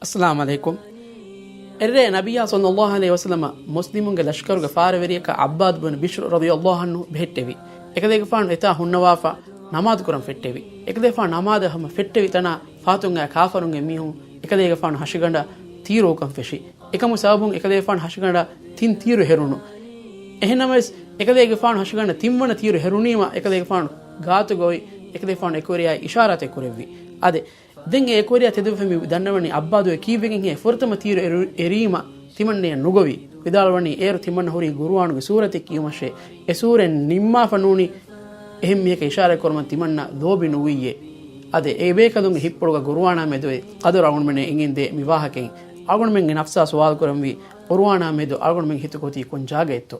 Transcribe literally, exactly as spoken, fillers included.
އައްސަލާމު ޢަލައިކުމް. އެއްރޭ ނަބިއްޔާ ޞައްލައްލާހު ޢަލައިހި ވަސައްލަމަ މުސްލިމުންގެ ލަޝްކަރުގެ ފާރަވެރިޔަކާ ޢައްބާދު ބުނު ބިޝްރު ރަޟިޔައްލާހު ޢަންހު ބެހެއްޓެވި. އެކަލޭގެފާނު އެތާ ހުންނަވާފަ ނަމާދު ކުރަން ފެއްޓެވި. އެކަލޭގެފާނު ނަމާދަށް ހަމަ ފެއްޓެވި ތަނާ ފަހަތުން އައި ކާފަރުންގެ މީހުން އެކަލޭގެފާނު ހަށިގަނޑަށް ތީރު އުކަން ފެށި. އެކަމު ސަބަބުން އެކަލޭގެފާނު ހަށިގަނޑަށް ތިން ތީރު ހެރުނު. އެހެންނަމަވެސް، އެކަލޭގެފާނު ހަށިގަނޑަށް ތިންވަނަ ތީރު ހެރުނީމަ، އެކަލޭގެފާނު ގާތުގަ އޮތް އެކަލޭގެފާނު އެކުވެރިޔާ އިޝާރާތެއް ކުރެއްވި. އާދެ، ދެން އެ އެކުވެރިޔާ ތެދުވެފަ މި ދަންނަވަނީ ޢައްބާދު އެ ކީއްވެގެންހޭ ފުރަތަމަ ތީރު އެރު-، އެރީމަ ތިމަންނަޔަށް ނުގޮވި. ވިދާޅުވަނީ އޭރު ތިމަންނަ ހުރީ ގުރުއާނުގެ ސޫރަތެއް ކިޔުމަށޭ. އެ ސޫރަތް ނިންމާފަ ނޫނީ އެހެން މީހަކަށް އިޝާރާތް ކުރުމަށް ތިމަންނަ ލޯބި ނުވިއްޔޭ. އާދެ، އެ ބޭކަލުންގެ ހިތްޕުޅުގަ ގުރުއާނާ މެދު އޮތް ޤަދަރު އަޅުގަނޑުމެންނަށް އެނގެންދޭ މި ވާހަކައިން. އަޅުގަނޑުމެންގެ ނަފްސާ ސުވާލު ކުރަންވީ، ގުރުއާނާ މެދު އަޅުގަނޑުމެންގެ ހިތުގަ އޮތީ ކޮން ޖާގައެއްތޯ؟